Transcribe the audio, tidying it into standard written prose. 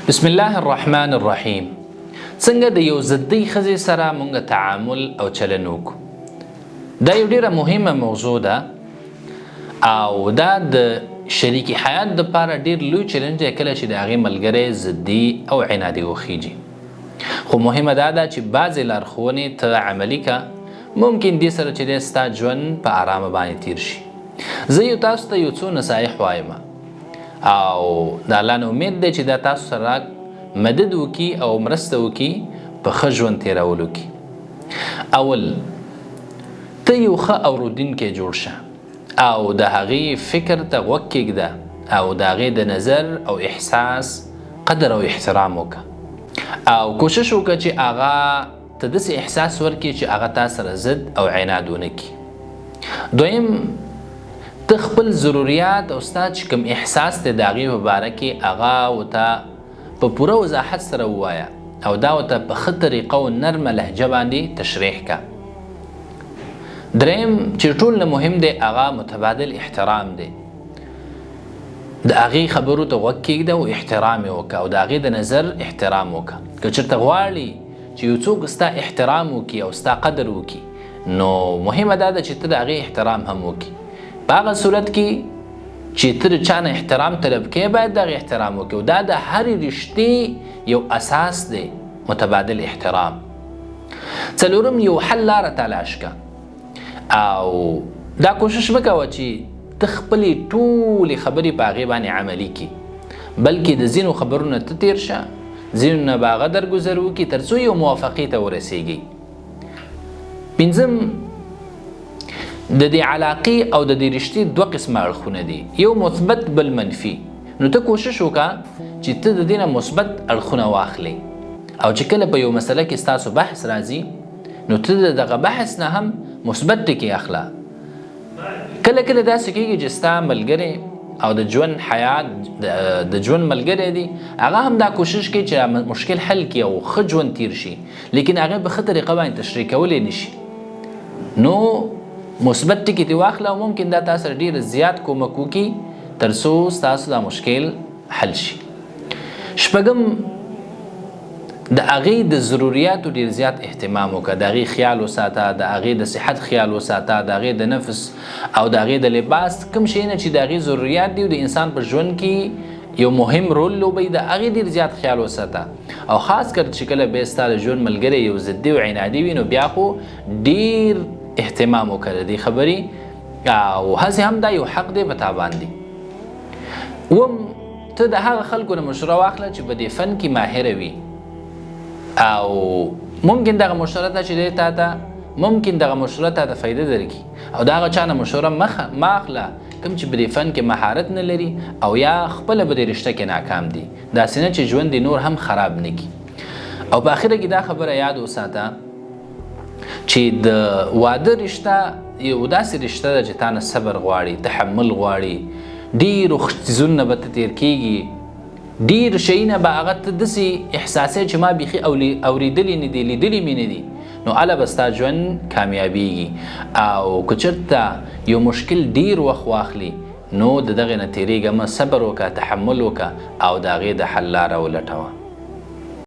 بسم الله الرحمن الرحیم. څنګه د یو ضدي ښځې سره مونږ تعامل او چلن وکړو؟ دا یو ډیره مهمه موضوع ده او دا د شریک حیات دپاره ډیر لوی چیلنج دی کله چې د هغې ملګری ضدي او عنادي وخیږي. خو مهمه دا ده چې بعضې لارښوونې ته عملي که، ممکن دې سره چې دی ستا ژوند په آرامه باندې تیر شي. زه یو تاسو ته یو څو نصایح وایم او د الله نه امید دی چې دا تاسو سره مدد وکړي او مرسته وکړي په ښه ژوند تیرولو کې. اول، ته یو ښه اورودونکی جوړ شه او د هغې فکر ته غوږ کېږده او د هغې د نظر او احساس قدر او احترام وکړه او کوشش وکړه چې هغه ته داسې احساس ورکړي چې هغه تا سره ضد او عناد ونه کړي. دویم، ته خپل ضروریات او ستا چې کوم احساس دی د هغې په باره کې هغه ورته په پوره وضاحت سره ووایه او دا ورته په ښه طریقه او نرمه لهجه باندې تشریح که. دریم چې ټول نه مهم دی هغه متبادل احترام دی. د هغې خبرو ته غوږ کېږده او احترام یې وکړه او د هغې د نظر احترام وکړه. که چېرته غواړي چې یو څوک ستا احترام وکړي او ستا قدر وکړي نو مهمه دا ده چې ته د هغې احترام هم وکړي. په هغه صورت کې چې ته د چا نه احترام طلب کوې باید د هغې احترام وکړي او دا د هرې رشتې یو اساس دی، متبادل احترام. څلورم، یو حل لاره تلاش که او دا کوشش مه کوه چې ته خپلې ټولې خبرې په هغې باندې عملي کړي، بلکې د ځینو خبرو نه ته تېر شه، ځینو نه به هغه درګذر وکړي تر څو یو موافقې ته ورسېږي. پنځم، د دې علاقې او د دې رشتې دوه قسمه اړخونه دي، یو مثبت بل منفي. نو ته کوشش وکړه چې ته د دې نه مثبت اړخونه واخلې او چې کله په یو مسله کې ستاسو بحث راځي نو ته د دغه بحث نه هم مثبت ټکي اخله. کله کله داسې کېږي چې ستا ملګری او د ژوند حیات د ژوند ملګری دی هغه هم دا کوشش کوي چې مشکل حل کړي او ښه ژوند تیر شي، لیکن هغه په ښه طریقه باندې تشریح کولی نشي. نو مثبت ټکي ترې واخله او ممکن دا تا سره ډېر زیات کومک وکړي تر څو ستاسو دا مشکل حل شي. شپږم، د هغې د ضروریاتو ډېر زیات اهتمام وکړه، د هغې خیال وساته، د هغې د صحت خیال وساته، د هغې د نفس او د هغې د لباس کوم شی نه چې د هغې ضروریات دي او د انسان په ژوند کې یو مهم رول لوبوي، د هغې ډېر زیات خیال وساته. او خاص کر چې کله بیا ستا د ژوند ملګری یو ضدي او عنادي وي نو بیا خو ډېر اهتمام وکړه د دې خبرې، او هسې هم دا یو حق دی په تا باندې. اووم، ته د هغه خلکو نه مشوره واخله چې په دې فن کې ماهره وي او ممکن دغه مشوره ته چې دی تا ته ممکن دغه مشوره تا ته فایده درکړي، او د هغه چا نه مشوره مه اخله کوم چې په دې فن کې مهارت نه لري او یا خپله په دې رشته کې ناکام دي، داسې نه چې ژوند دې نور هم خراب نه کړي. او په اخره کې دا خبره یاد وساته چې د واده رشته یو داسې رشته ده چې تا نه صبر غواړي، تحمل غواړي، ډېرو څیزونو نه به ته تېر کېږي، ډېر شیونه به هغه ته داسې احساسوې چې ما بیخي اورېدلي نه دي، لیدلي مې نه دي، نو هله به ستا ژوند کامیابیږي. او که چېرته یو مشکل ډېر وخت واخلي نو د دغې نه تېرېږه مه، صبر وکړه، تحمل وکړه او د هغې د حل لاره ولټوه.